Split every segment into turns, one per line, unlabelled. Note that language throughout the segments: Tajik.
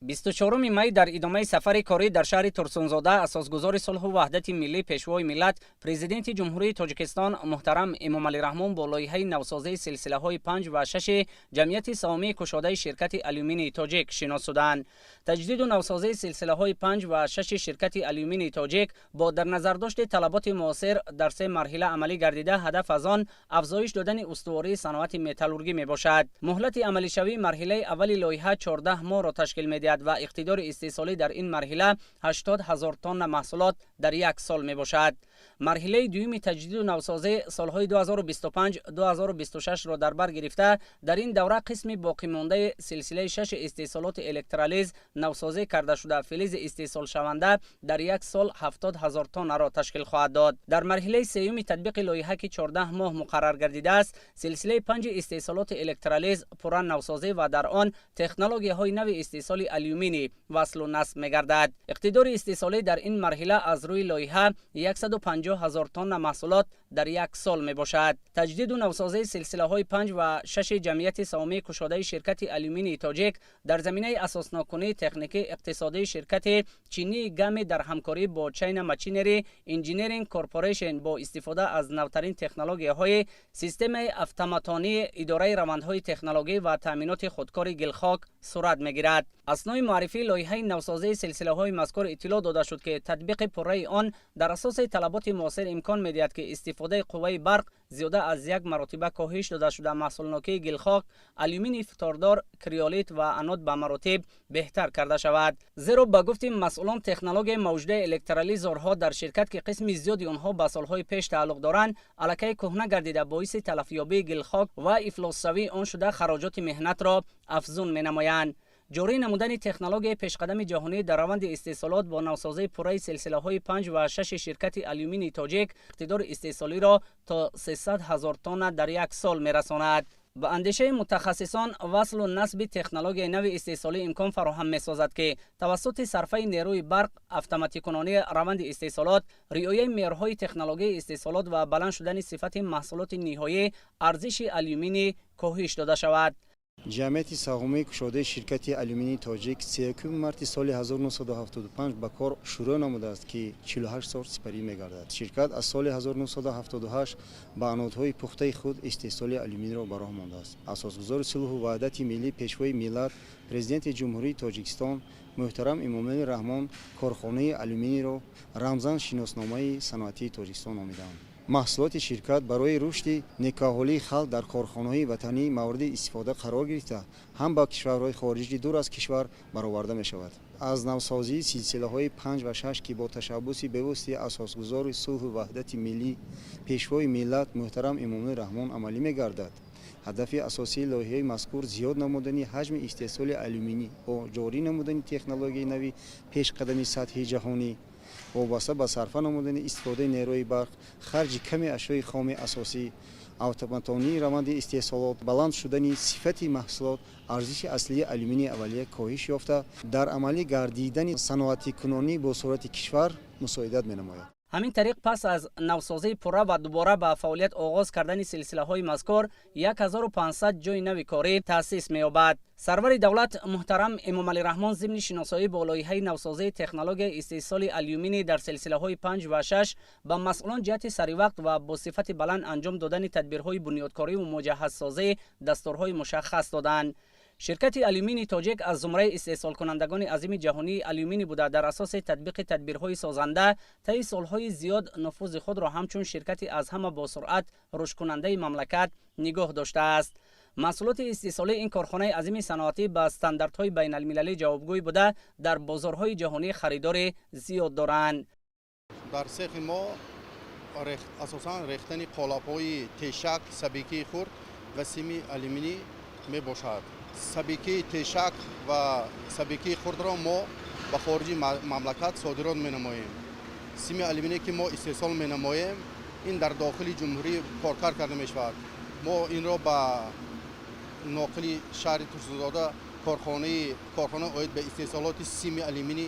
24 май дар идомаи сафари корӣ дар шаҳри Турсунзода асосгузори сулҳу ваҳдати миллӣ, Пешвои миллат, Президенти Ҷумҳурии Тоҷикистон муҳтарам Эмомалӣ Раҳмон бо лоиҳаи навсозии силсилаҳои панҷ ва шаши Ҷамъияти саҳомии кушодаи ширкати Алюминии Тоҷик шинос шуданд. Таҷдиду навсозии силсилаҳои панҷ ва шаши ширкати Алюминии Тоҷик бо дар назардошти талаботи муосир дар се марҳила амалӣ гардида, ҳадаф аз он афзоиш додани устувории саноати металлургӣ мебошад. Муҳлати амалишавии марҳилаи аввали лоиҳа 14 моҳро ташкил медиҳад ва иқтидори истеҳсолӣ дар ин марҳила 80 ҳазор тонна маҳсулот дар як сол мебошад. Марҳилаи дуюми таҷдиду навсозӣ солҳои 2025-2026-ро дар бар гирифта, дар ин давра қисми боқимондаи силсилаи шаши истеҳсолоти электролиз навсозӣ карда шуда, филизи истеҳсолшаванда дар як сол 70 ҳазор тоннаро ташкил хоҳад дод. Дар марҳилаи сеюми татбиқи лоиҳа, ки 14 моҳ муқаррар гардидааст, силсилаи панҷи истеҳсолоти электролиз пурра навсозӣ ва дар он технологияҳои нави истеҳсоли алюминий васлу насб мегардад. Иқтидори истеҳсолӣ дар ин марҳила аз рӯи лоиҳа 150 ҳазор тонна маҳсулот дар як сол мебошад. Таҷдиду навсозии силсилаҳои панҷ ва шаши Ҷамъияти саҳомии кушодаи ширкати Алюминии Тоҷик дар заминаи асосноккунии техникӣ иқтисодии ширкати чинии Гами дар ҳамкорӣ бо China Machinery Engineering Corporation бо истифода аз навтарин технологияҳои системаи автоматонии идораи равандҳои технологӣ ва таъминоти худкори гилхок сурат мегирад. Аснои муаррифии лоиҳаи навсозии силсилаҳои мазкур иттилоъ дода шуд, ки татбиқи пурраи он дар асоси талаботи муосир имкон медиҳад, ки истифодаи қувваи барқ зиёда аз як маротиба коҳиш дода шуда, маҳсулнокии гилхок, алюминий фтордор, криолит ва анод ба маротиб беҳтар карда шавад. Зеро, ба гуфти масъулон, технологияи мавҷудаи электролизорҳо дар ширкат, ки қисми зиёди онҳо ба солҳои пеш тааллуқ доранд, аллакай кӯҳна гардида, боиси талафёбии гилхок ва ифлосшавии он шуда, хароҷоти меҳнатро афзун менамоянд. Ҷорӣ намудани технологияи пешқадами ҷаҳонӣ дар раванди истеҳсолот бо навсозии пурраи силсилаҳои панҷ ва шаши ширкати Алюминии Тоҷик иқтидори истеҳсолиро то 300 ҳазор тонна дар як сол мерасонад. Ба андешаи мутахассисон, васлу насби технологияи нави истеҳсолӣ имкон фароҳам месозад, ки тавассути сарфаи нерӯи барқ, автоматикунонии раванди истеҳсолот, риояи меъёрҳои технологияи истеҳсолот ва баланд шудани сифати маҳсулоти ниҳоӣ арзиши алюминий коҳиш дода шавад.
Ҷамъияти саҳомии кушодаи ширкати Алюминии Тоҷик 31 марти соли 1975 ба кор шурӯъ намудааст, ки 48 сол сипарӣ мегардад. Ширкат аз соли 1978 ба анодҳои пухтаи худ истеҳсоли алюминийро ба роҳ мондааст. Асосгузори сулҳу ваҳдати миллӣ, Пешвои миллат, Президенти Ҷумҳурии Тоҷикистон муҳтарам Эмомалӣ Раҳмон корхонаи алюминийро рамзан шиносномаи саноатии Тоҷикистон номиданд. Маҳсулоти ширкат барои рушди некӯаҳолии халқ дар корхонаҳои ватанӣ мавриди истифода қарор гирифта, ҳам ба кишварҳои хориҷи дур аз кишвар бароварда мешавад. Аз навсозии силсилаҳои панҷ ва шаш, ки бо ташаббуси бевоситаи асосгузори сулҳу ваҳдати миллӣ, Пешвои миллат муҳтарам Эмомалӣ Раҳмон амалӣ мегардад, ҳадафи асосии лоиҳаи мазкур зиёд намудани ҳаҷми истеҳсоли алюминӣ бо ҷорӣ намудани технологияи нави пешқадами сатҳи ҷаҳонӣ, вобаста ба сарфа намудани истифодаи нерӯи барқ, харҷи ками ашёи хоми асосӣ, автоматонии раванди истеҳсолот, баланд шудани сифати маҳсулот, арзиши аслии алюминии аввалия коҳиш ёфта, дар амалӣ гардидани саноатикунонӣ бо суръати кишвар мусоидат менамояд.
Ҳамин тариқ, пас аз навсозии пурра ва дубора ба фаъолият оғоз кардани силсилаҳои мазкур 1500 ҷойи нави корӣ таъсис меёбад. Сарвари давлат муҳтарам Эмомалӣ Раҳмон зимни шиносоӣ бо лоиҳаи навсозии технологияи истеҳсоли алюминий дар силсилаҳои панҷ ва шаш ба масъулон ҷиҳати саривақт ва бо сифати баланд анҷом додани тадбирҳои бунёдкориву муҷаҳҳазсозӣ дастурҳои мушаххас доданд. Ширкати Алюминии Тоҷик аз зумраи истеҳсолкунандагони азими ҷаҳонии алюминий буда, дар асоси татбиқи тадбирҳои созанда таи солҳои зиёд нуфузи худро ҳамчун ширкати аз ҳама босуръат рушдкунандаи мамлакат нигоҳ доштааст. Маҳсулоти истеҳсолии ин корхонаи азими саноатӣ ба стандартҳои байналмилалӣ ҷавобгӯй буда, дар бозорҳои ҷаҳонӣ харидори зиёд доранд.
Дар сехи мо асосан рехтани қолабҳои тешак, сабикии хурд ва сими алюминӣ мебошад. Сабикии тешак ва сабикии хурдро мо ба хориҷи мамлакат содирот менамоем. Сими алюминие, ки мо истеҳсол менамоем, ин дар дохили ҷумҳурӣ коркард карда мешавад. Мо инро ба ноқили шаҳри Турсунзода, корхона оид ба истеҳсолоти сими алюминӣ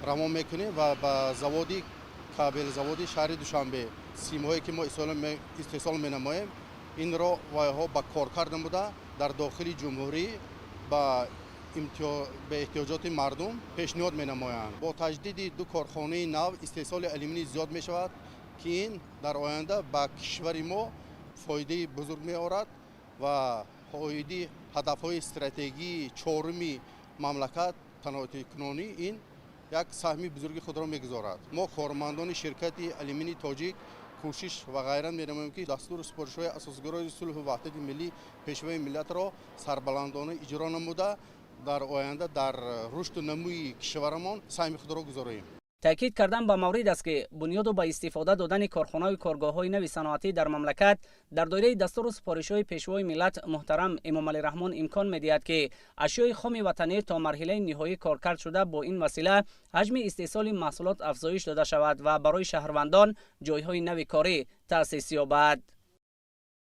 равон мекунем ва ба заводи кабелзаводи шаҳри Душанбе. Симҳое, ки мо истеҳсол менамоем, инро вайҳо ба коркард намуда, дар дохили ҷумҳурӣ ба ба эҳтиёҷоти мардум пешниҳод менамоянд. Бо таҷдиди ду корхонаи нав истеҳсоли алюминий зиёд мешавад, ки ин дар оянда ба кишвари мо фоидаи бузург меорад ва оиди ҳадафҳои стратегии чоруми мамлакат саноатикунонӣ ин як саҳми бузурги худро мегузорад. Мо, кормандони ширкати Алюминии Тоҷик, кӯшиш ва ғайрат менамоем, ки дастуру супоришҳои Асосгузори сулҳу ваҳдати миллӣ, Пешвои миллатро сарбаландона иҷро намуда, дар оянда дар рушду намӯи кишварамон саҳми худро гузорем.
Таъкид кардан ба маврид аст, ки бунёду ба истифода додани корхонаю коргоҳҳои нави саноатӣ дар мамлакат дар доираи дастуру супоришҳои Пешвои миллат муҳтарам Эмомалӣ Раҳмон имкон медиҳад, ки ашёи хоми ватанӣ то марҳилаи ниҳоӣ коркард шуда, бо ин васила ҳаҷми истеҳсоли маҳсулот афзоиш дода шавад ва барои шаҳрвандон ҷойҳои нави корӣ таъсис ёбад.